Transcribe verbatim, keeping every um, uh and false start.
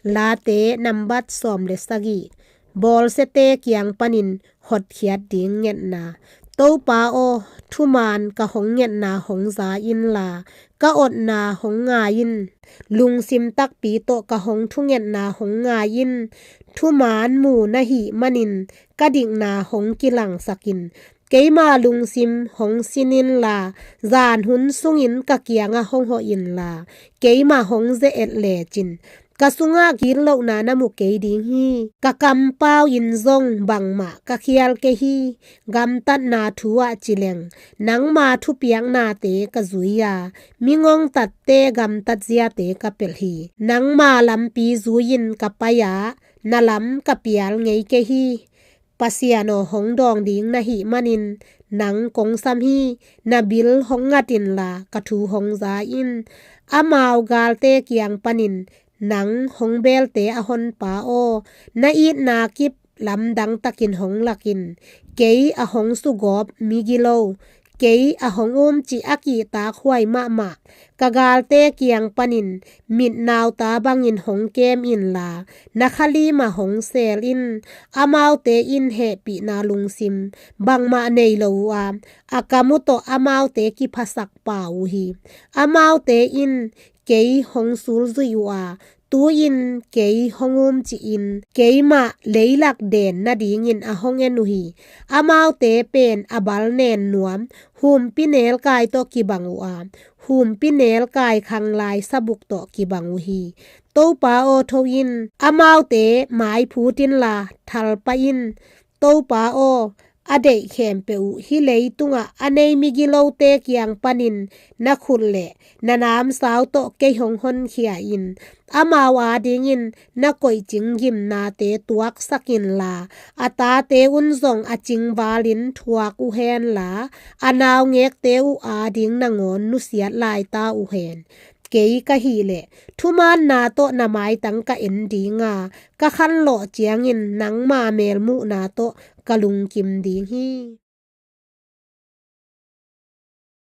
Late nambat sawm le sagih. Bawlsiate kiang panin hotkhiat ding ngetna. Topa aw, thuman ka hong ngetna hong za inla, ka otna hong ngai in. Lungsim takpi tawh ka hong thungetna hong ngai in. Thuman mu na hih manin ka dikna hong kilangsak in. Keima lungsim hong sin inla, zan hun sungin ka kiangah hong hawh inla, keima hong ze-et lecin. Ka sungah gitlohna na mu kei ding hi. Ka kampau in zong bangmah ka khial kei hi. Gamtatna thu ah ci leng, nangma thupiaknate ka zui a, mi ngongtatte gamtatziate ka pelh hi. Nangma lampi zui-in ka pai a, na lam ka pial ngei kei hi. Pasian aw, hong dawng ding na hih manin nang kong sam hi. Na bil hong ngat inla, ka thu hong za in. Amau galte kiang panin nang hong belte a Honpa aw, na itna kip lamdang takin hong lak in. Kei a hong sugawp migilo, kei a hong umcih a kihtakhuai mahmah, ka galte kiang panin mitnauta bangin hong kem inla, na khalim ah hong seel in. Amaute in hehpihna lungsim bangmah nei lo uh a, a kam uh tawh amaute kiphasak pah uh hi. Amaute in kei hong sulzuih uh a, tu-in kei hong umcihin, keimah leilak den nadingin a hong en uh hi. Amaute pen a bal nen nuam, humpi nelkai tawh kibang uh a, humpi nelkai khanglai sabuk tawh kibang uh hi. Topa aw, tho in, amaute maiphut inla, thalpah in. Topa aw, a deih khempeuh uh hih leitungah a nei migilote kiang panin na khut le na namsau tawh kei hong honkhia in. Amau adingin na koihcing gimnate tuaksak inla, a tate un zong a cingvalin thuak uh henla, a naungekte uh ading nangawn nusiat laita uh hen. Kei ka hih leh thumaanna tawh na maitang ka en ding a, ka khanlawh ciangin nangma melmuhna tawh ka lungkim ding hi.